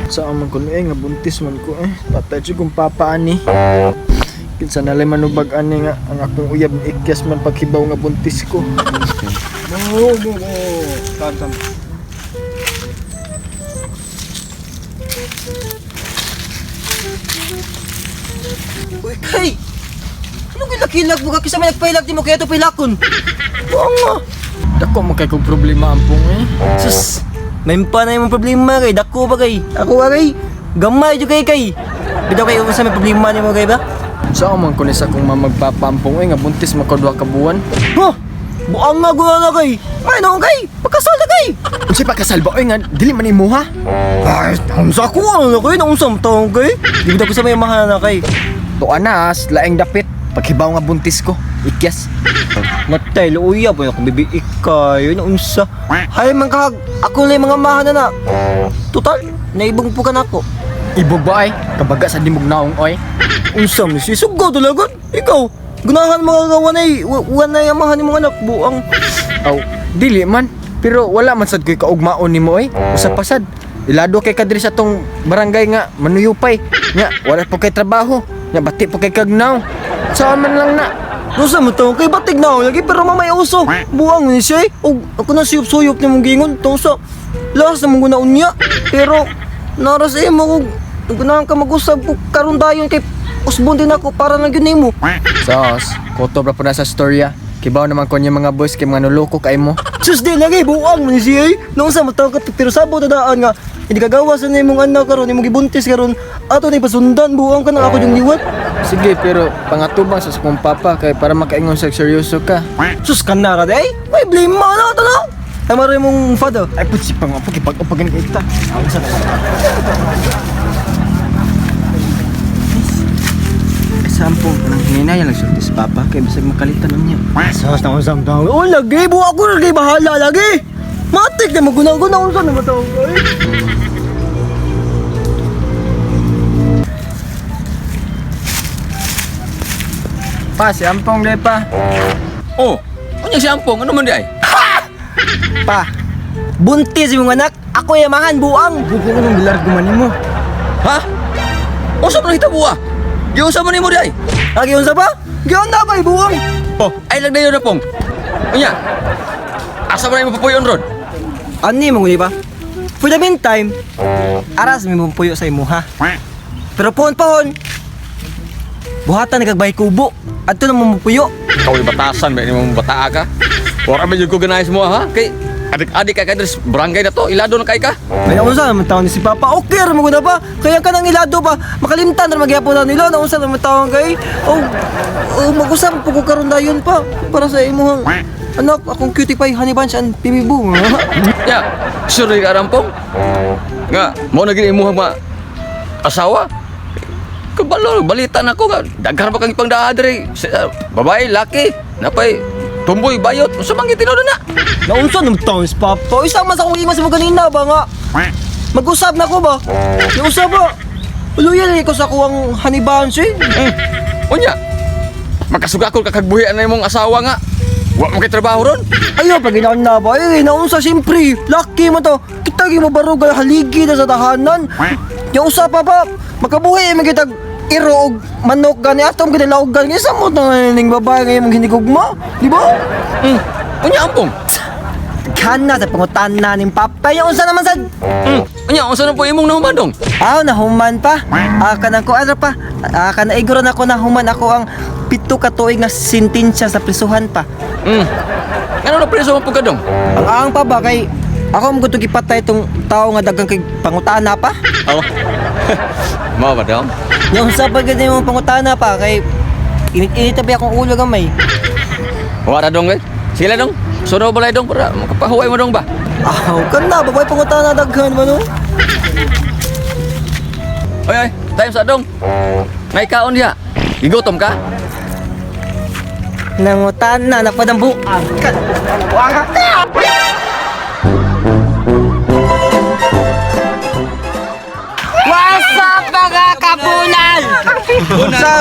Saan man ko ni eh, nga buntis man ko eh. Patay siya kung papa ani. Kinsa nalay manubag ani nga ang akong uyab ikyas man paghibaw nga buntis ko. Mo mo mo. Tam tam. Uy, kay! Anong gilak-hilak mo ka? Kisa may nagpahilak di mo kaya ito pahilakon. Buang nga. Dako man kay kong problema ampong eh. Sus, may pa na yung problema kay. Dako ba kay? Ako ka kay. Gamay jud kay kay. Bitaw kay kung sa may problema nimo kay ba? Saan man ko ni sa akong mamagpapampong eh nga buntis man ko duha ka buwan. Ha? Buang nga guna na kay. May noon kay. Pagkasal na kay. Unsay pagkasalba oy nga dili man imo ha? Ay, unsa ko ano na kay? Naunsa taong kay? Di bitaw ko sa may amahan na kay. Tuan na as, laing dapit. Paghibaw nga buntis ko, ikyas. Matay, luya po akong bibi ikay. Naunsa. Hay man kahag. Ako lang yung mga amahan na na. Total, naibong po ka na ako. Ibog ba ay? Kabaga sa dimugnaong oy. Unsa man si sugaw talaga. Ikaw, gunahan mga ka wanay wanay amahan nimong anak buang. Aw, dili man. Pero wala man sad ko'y kaugmaon nimo oy. Usa pa sad. Ilado kay kadri sa tong barangay nga manuyupay. Nya, wala po kay trabaho. Nya bati po kay kagnaw. Saan man lang na. Unsa man to kay batig na lagi pero mamay uso. Buang ni siya eh. Og ako na suyop-suyop nimong gingon tong sa lakas na mong gunaon niya. Pero naras eh mo kog gunahan ka mag-usab ko karon dayon kay usbon din ako para lang gyud nimo. Sos, kutob ra po na sa storya. Kibaw naman ko niya mga boys kay mga nuloko kay mo. Sus di lagi buang man siya eh. Nung sa mataw ka pero sabot tadaan nga hindi kagawa sa nimong anak karon imong gibuntis karon ato ni pasundan buang ka na ako yung liwat. Sige, pero pangatubang sa akong papa kay para makaingon sa seryoso ka. Sus ka na ra day. May blame mo na to no. Tama rin mong father. Ay pud si pangapag ipag-upag ni kita. Sampung nang hinay lang sulti sa papa kay bisag makalitan niya. Sus na usam tao. Oh lagi buwa ako lagi bahala lagi. Matik na maguna-guna unsa na mataw ay. Pa, si Ampong le pa. Oh, unya si Ampong, ano man di ay? Pa. Buntis imong anak, ako yamahan buang. Bugo ko nung bilar gumanin mo. Ha? Usa man hitabo ah. Giunsa man nimo di ay? Lagi unsa pa? Giyon na ba buang? Oh, ay lang dayon na pong. Unya. Asa man imo papuyon ron? Ani mo ba? For the meantime, aras mi mong puyo sa imo ha. Pero pohon pohon. Buhatan nagagbay kubo. Adto na mo puyo. Ikaw yung batasan ba nimo bataa ka? Wala man jud ko ganahin mo ha? Kay adik-adik kay kadres barangay na to, ilado na kay ka. May naunsa naman taon ni si Papa. Okay ra mo na ba? Kaya ka nang ilado ba? Makalimtan ra magyapon na nila. Naunsa naman taon kay? O, o mag-usap po ko karon dayon pa para sa imong anak akong cutie pie honey bunch and baby boo. Nya, sure ka Rampong? Nga, mo na gid imuha ma asawa. Kabalo, balita na ko nga daghan pa kang ipangdaa diri. Babae, laki, napay tumboy bayot, unsa man gid tinuod na? Naunsa naman taon si Papa. Isa man sa akong ingon sa mo ganina ba nga? Mag-usap na ko ba? Nausap ba? Uluyan ko sa kuwang honey bunch eh. Unya. Makasugakol ka kagbuhian na imong asawa nga. Wa mo kay trabaho ron. Ayaw, pag ginaon na ba? Eh, naunsa siyempre. Lucky mo to. Kita mo barog haligi na sa tahanan. Yung usa pa ba? Makabuhi man kitag iro og manok gani atom gani laog gani isa mo na ning babae ngayon mong hinigugma, di ba? Unya ampong. Kana sa pangutana ning papa yung unsa naman sad? Unya unsa na po imong nahuman dong? Aw, nahuman pa. Ah, kanang ko ano pa? Ah, kana igro na ko nahuman ako ang 7 ka tuig nga sentensya sa prisuhan pa. Ngano na preso man pud ka dong? Ang aang pa ba kay ako mo gusto gipatay itong tao nga dagang kay pangutana pa. Oh. Mao ba dong? Yung sa pag ganyan mong pangutana pa kay init-init na ba akong ulo gamay. Wa ra dong eh. Sige lang dong. Suno balay dong para makapahuway mo dong ba? Aw, ka na, babae pangutana daghan man oh. Oy oy, time sa dong. May kaon diha. Gigutom ka? Nangutana na pa ng buang ka. Buang ka. What's up mga kabunal? So,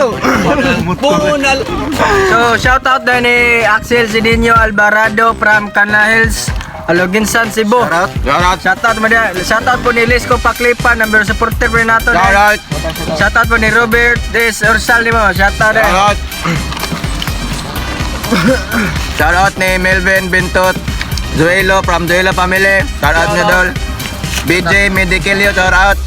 So, shout out din ni Axel Cedinho Alvarado from Canla Hills. Aloginsan, Cebu. Shout out. Shout out. Shout out mo dia. Shout out po ni Lisco Paklipan, number supporter po nato. Shout out. Shout out po ni Robert Des Ursal nimo. Shout out. Shout out. Shout out ni Melvin Bintot Zuelo from Zuelo family. Shout out ni Dol. BJ Medicilio, shout out.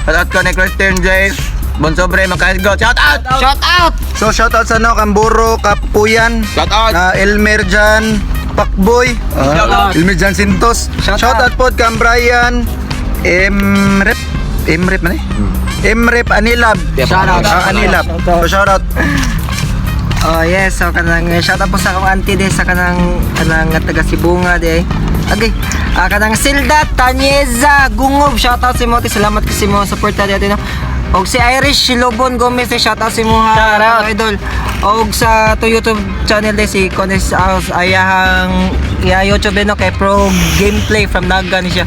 Shout out ko ni Christian J. Bonsobre Makaisgo. Shout out. Shout out! So shout out sa no Kamburo, Kapuyan, Shout out. na Elmer Jan, Pakboy, Shout out. Elmer Jan Sintos. Shout Shout out. out pod kang Brian Emrep Emrep man eh. Emrep Anilab. Shout out. Ah, Anilab. So shout out. Oh yes, so kanang shout out po sa akong auntie de sa kanang kanang nga taga Sibunga de. Okay. Ah, kanang Silda Tanyeza Gungob, shout out si mo, te. Salamat kasi mo support ta dito, no. Og si Irish Lobon Gomez de, shout out si mo ha. Shout out. Idol. Og sa to YouTube channel de si Cones House ayahang iya YouTube din, no, kay Pro Gameplay from Naga ni siya.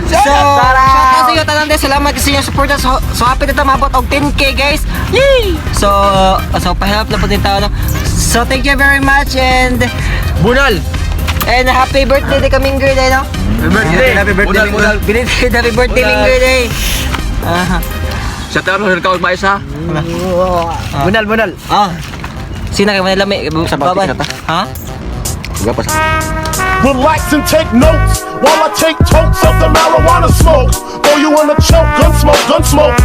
So, shout out sa inyo tanan de. Salamat kasi inyong support. So happy na ta maabot og 10K, guys. Yay! So pahelp na po din tao, no? So thank you very much and Bunal. And happy birthday de kaming girl day, no? Happy birthday. Happy birthday, Bunal, Linggo. bunal. Belated happy birthday, Linggo day. Ah. Shout out sa Kaul Maisa. Bunal, bunal. Ah. Sina kay Manila may Sa babay. bati na ta. Ha? Gapas. Relax and take notes while I take totes of the marijuana smoke. Throw you in a choke, gun smoke, gun smoke.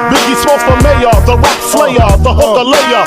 Biggie Smalls for mayor, the rap slayer, the hooker layer.